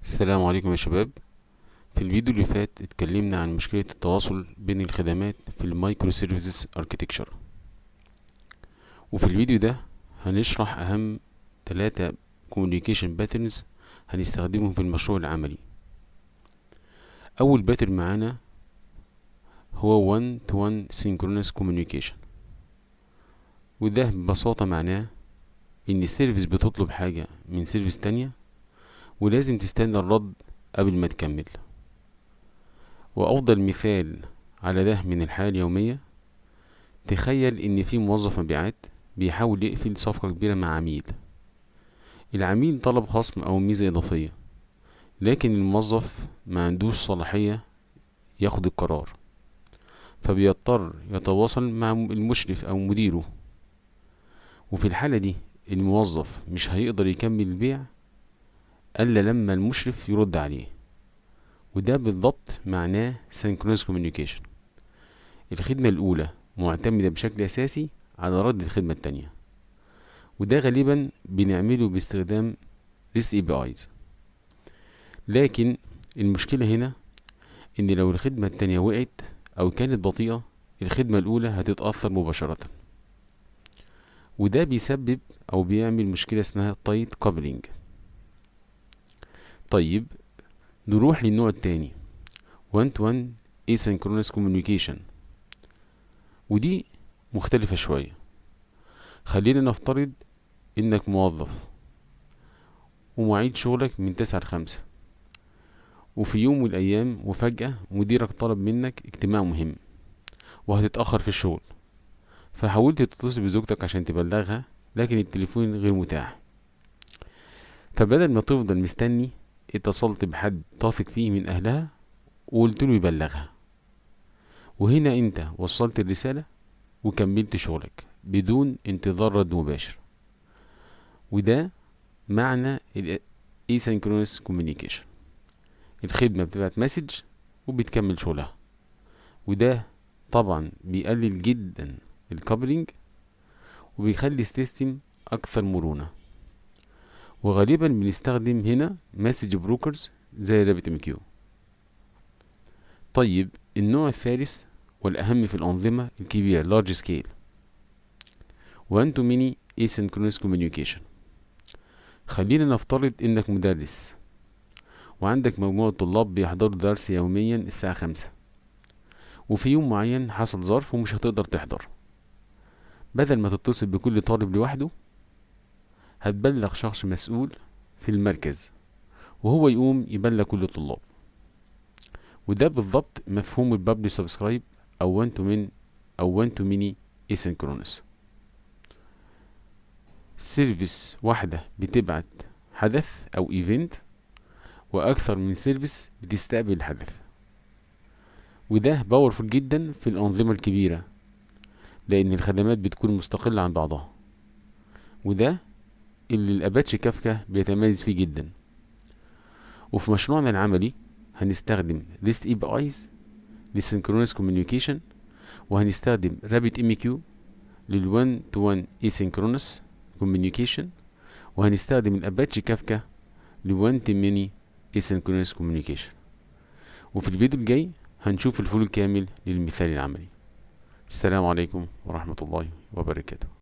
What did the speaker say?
السلام عليكم يا شباب. في الفيديو اللي فات اتكلمنا عن مشكلة التواصل بين الخدمات في ال microservices architecture، وفي الفيديو ده هنشرح اهم 3 communication patterns هنستخدمهم في المشروع العملي. اول pattern معانا هو 1 to 1 synchronous communication، وده ببساطة معناه ان ال service بتطلب حاجة من service تانية ولازم تستنى الرد قبل ما تكمل. وافضل مثال على ده من الحياة اليومية، تخيل ان في موظف مبيعات بيحاول يقفل صفقة كبيرة مع عميل. العميل طلب خصم او ميزة اضافية، لكن الموظف ما عندوش صلاحية ياخد القرار، فبيضطر يتواصل مع المشرف او مديره. وفي الحالة دي الموظف مش هيقدر يكمل البيع الا لما المشرف يرد عليه، وده بالضبط معناه synchronous communication. الخدمة الأولى معتمدة بشكل أساسي على رد الخدمة التانية، وده غالبا بنعمله باستخدام REST APIs. لكن المشكلة هنا إن لو الخدمة التانية وقعت أو كانت بطيئة، الخدمة الأولى هتتأثر مباشرة، وده بيسبب أو بيعمل مشكلة اسمها tight coupling. طيب نروح للنوع التاني 1 to 1 asynchronous communication، ودي مختلفة شوية. خلينا نفترض انك موظف ومواعيد شغلك من 9 ل5، وفي يوم من الايام وفجأة مديرك طلب منك اجتماع مهم وهتتأخر في الشغل، فحاولت تتصل بزوجتك عشان تبلغها لكن التليفون غير متاح. فبدل ما تفضل مستني اتصلت بحد تثق فيه من اهلها وقلت له يبلغها، وهنا انت وصلت الرسالة وكملت شغلك بدون انتظار رد مباشر. وده معنى ال asynchronous communication. الخدمة بتبعت message وبتكمل شغلها، وده طبعا بيقلل جدا ال coupling وبيخلي ال system اكثر مرونة. وغالبا بنستخدم هنا message brokers زي RabbitMQ. طيب النوع الثالث والأهم في الأنظمة الكبيرة large scale 1 to many asynchronous communication. خلينا نفترض إنك مدرس وعندك مجموعة طلاب بيحضروا درس يوميا الساعة 5، وفي يوم معين حصل ظرف ومش هتقدر تحضر. بدل ما تتصل بكل طالب لوحده، هتبلغ شخص مسؤول في المركز وهو يقوم يبلغ كل الطلاب. وده بالضبط مفهوم ال publish subscribe او 1 to many او 1 to many asynchronous. service واحدة بتبعت حدث او event، واكثر من service بتستقبل الحدث، وده powerful جدا في الانظمة الكبيرة لان الخدمات بتكون مستقلة عن بعضها، وده اللي ال Apache Kafka بيتميز فيه جدا. وفي مشروعنا العملي هنستخدم REST APIs لل synchronous communication، وهنستخدم RabbitMQ لل 1 to 1 asynchronous communication، وهنستخدم ال Apache Kafka ل 1 to many asynchronous communication. وفي الفيديو الجاي هنشوف ال flow الكامل للمثال العملي. السلام عليكم ورحمة الله وبركاته.